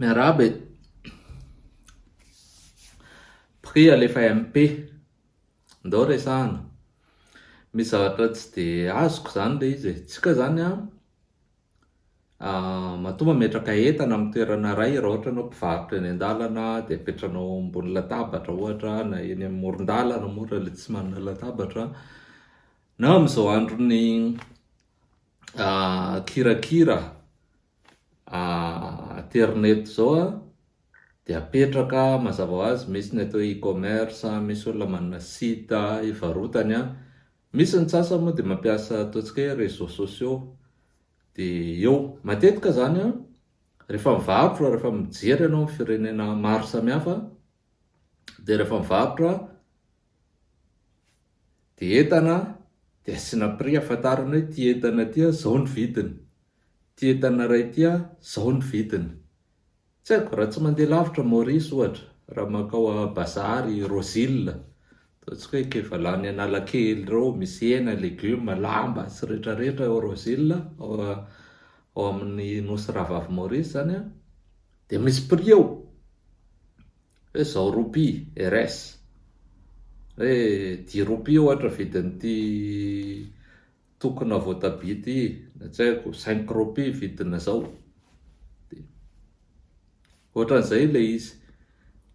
Miarahaba e! Prix alefa MP. Ndao resahana. Misy zavatra tsy dia azoko izany ilay izy e. Tsika izany an, matoa mametraka entana amin'ny toerana iray raha ohatra ianao mpivarotra eny an-dalana dia apetranao ambony latabatra ohatra na eny amoron-dalana moa raha ilay tsy manana latabatra na amin'izao andron'ny kirakira aterineto izao an, dia apetraka mazava ho azy misy ny atao hoe e-commerce, misy olona manana site ivarotany an, misy ny sasany moa dia mampiasa ataontsika hoe réseaux sociaux dia eo. Matetika izany an, rehefa mivarotra, rehefa mijery ianao amin'ny firenena maro samihafa dia rehefa mivarotra dia entana dia asiana prix ahafantarana hoe ity entana ity an izao ny vidiny. Ity entana iray ity an, izao ny vidiny. Tsy haiko, raha tsy mandeha lavitra Maurice ohatra, raha mankao a Bazary, Rose-Hill, ataontsika hoe Kevalany Analakely ireo, misy hena, legioma, lamba sy retraretra ao Rose-Hill, ao ao amin'ny Nosy Rahavavy Maurice izany an, dia misy prix eo. Hoe izao roupie, RS. Hoe dix roupies ohatra vidin'ity Tokona voatabia ty na tsy haiko cinq roupies vidina zao de ohatran'izay ilay izy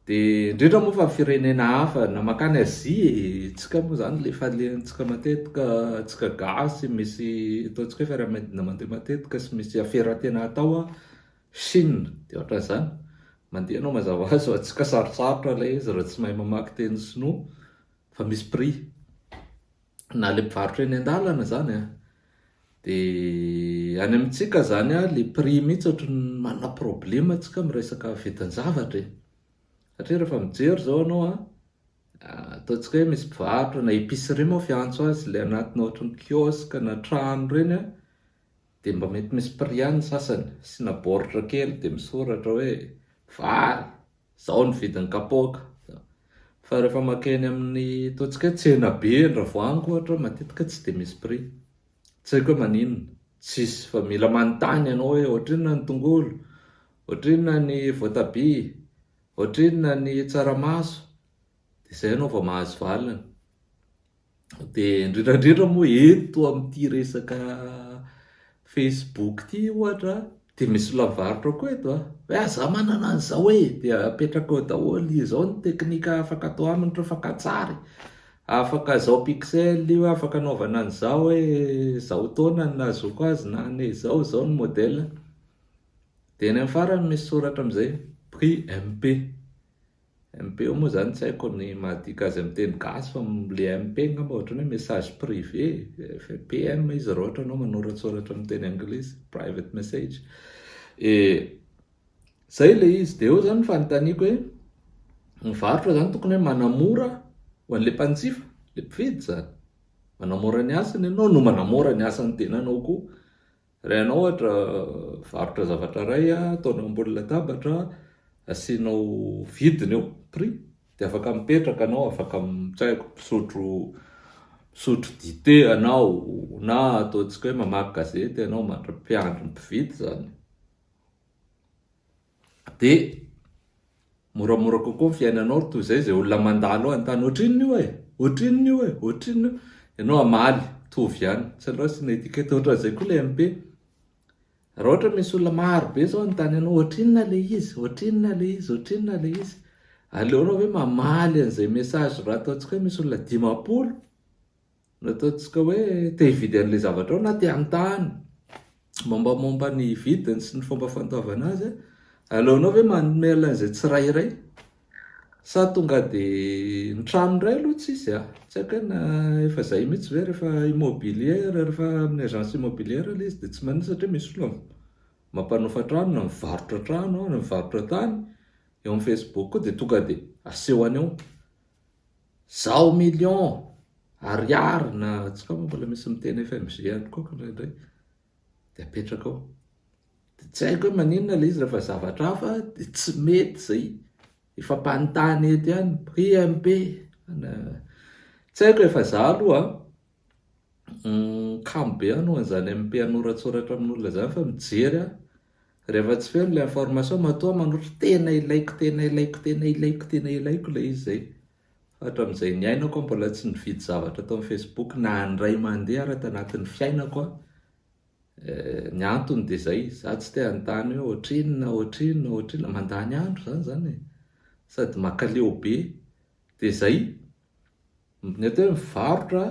de indrindra moa fa firenena hafa na makany Asie e, tsika moa zany le falehantsika matetika tsika gasy misy ataontsika hoe fiaramanidina mandeha matetika sy misy afera tena atao a Chine de ohatran'izany mandeha ianao mazava ho azy fa tsika sarotsarotra ilay izy raha tsy mahay mamaky teny sinoa fa misy prix. Na le mpivarotra eny an-dalana zany an, de any amintsika zany an le prix mihitsy ohatran'ny manana problema tsika amin'ny resaka vidin-javatra e, satria rehefa mijery zao ianao an, ataontsika hoe misy mpivarotra na épicerie moa fiantso azy le anatina ohatran'ny kiosque na trano ireny an, de mba mety misy prix ihany ny sasany, asiana baoritra kely de misoratra hoe vary. Zao ny vidin'ny kapoaka. Fa rehefa makeny amin'ny ataontsika hoe tsena be Andravoahangy ohatra matetika tsy dia misy prix. Tsy haiko hoe maninona. Tsisy fa mila manontany ianao hoe ohatrinona ny tongolo, ohatrinona ny voatabia, ohatrinona ny tsaramaso. Dia izay ianao vao mahazo valiny. Dia indrindra indrindra moa eto amin'ity resaka Facebook ity ohatra dia misy olona mivarotra koa eto a! Hoe ah za manana an'izao e! Dia apetraka eo daholo, izao ny teknika afaka atao aminy ireo fakan-tsary, afaka izao pixel io, afaka anaovana an'izao hoe izao taona no nahazoako azy na année izao, izao ny modèle. Dia eny amin'ny farany misy soratra amin'izay prix MP. MP io moa zany tsy haiko ny mahadika azy amin'ny teny gasy fa le MP angamba ohatran'ny hoe message privé e, PM izy raha ohatra ianao manoratsoratra amin'ny teny anglisy, private message. E, zay le izy, dia eo zany ny fanontaniako hoe ny varotra zany tokony hoe manamora ho an'le mpanjifa, le mpividy zany, manamora ny asany ianao no manamora ny asan'ny tenanao koa. Raha ianao ohatra mivarotra zavatra iray, ataonao ambony latabatra, asianao vidiny eo, prix, dia afaka mipetraka ianao, afaka tsy haiko misotro misotro dite ianao na ataontsika hoe mamaky gazety ianao mandra-piandry ny mpividy izany. Dia moramora kokoa ny fiainanao toy izay izay olona mandalo eo hanontany ohatrinona io e? Ohatrinona io e? Ohatrinona io? Ianao hamaly, mitovy ihany. Tsy aleo asiana étiquette ohatran'izay koa ilay MP. Raha ohatra misy olona maro be izao hanontany anao ohatrinona ilay izy? Ohatrinona ilay izy? Ohatrinona ilay izy? Aleonao ve mamaly an'izay message raha ataontsika hoe misy olona 50 No ataontsika hoe te hividy an'ilay zavatra ao na te hanontany mombamomba ny vidiny sy ny fomba fandoavana azy, aleonao ve manome an'izay tsirairay sa tonga dia ny trano indray aloha tsisy a! Tsy haiko hoe na efa izay mihitsy ve rehefa immobilière, rehefa amin'ny agence immobilière ilay izy dia tsy maninona satria misy olona mampanofa trano na mivarotra trano na mivarotra tany eo amin'ny Facebook koa dia tonga dia asehony eo. Zao million ariary na tsy kamo mbola misy miteny FMG ihany koa indraindray dia apetraka ao. Dia tsy haiko hoe maninona ilay izy rehefa zavatra hafa dia tsy mety izay. Efa mpanontany eto ihany, prix MP. Tsy haiko efa za aloha kamo be aho noho an'izany MP hanoratsoratra amin'olona izany fa mijery aho. Rehefa tsy feno ilay information, matoa manoratra tena ilaiko, tena ilaiko, tena ilaiko, tena ilaiko ilay izy izay. Fa hatramin'izay niainako aho mbola tsy nividy zavatra tao amin'ny Facebook na indray mandeha ary tanatin'ny fiainako aho. Ny antony dia izay, za tsy te hanontany hoe ohatrinona, ohatrinona, ohatrinona, mandany andro izany izany e. Sady mankaleo be. Dia izay. Ny atao hoe mivarotra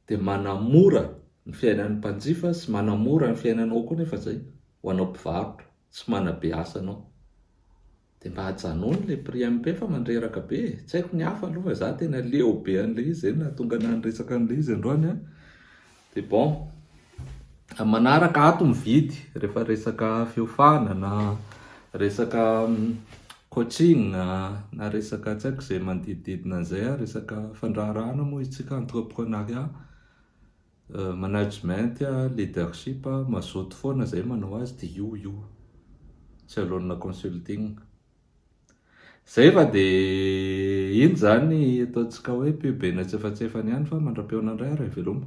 dia manamora ny fiainan'ny mpanjifa sy manamora ny fiainanao koa nefa izay ho anao mpivarotra sy manabe asa anao. Dia mba ajanony ilay prix MP fa mandreraka be e! Tsy haiko ny hafa aloha fa za tena leo be an'ilay izy, izay no nahatonga anah niresaka an'ilay izy androany an! Dia bon, amin'ny manaraka ato mividy rehefa resaka fiofanana na resaka coaching na resaka tsy haiko izay manodidididina an'izay an, resaka fandraharahana moa isika entrepreneuriat, management, leadership, mazoto foana izay manao azy dia io io, tsy aloanina consulting. Izay fa dia iny izany ataontsika hoe pub eny antsefatsefany ihany fa mandra-pihaona indray ary e, veloma.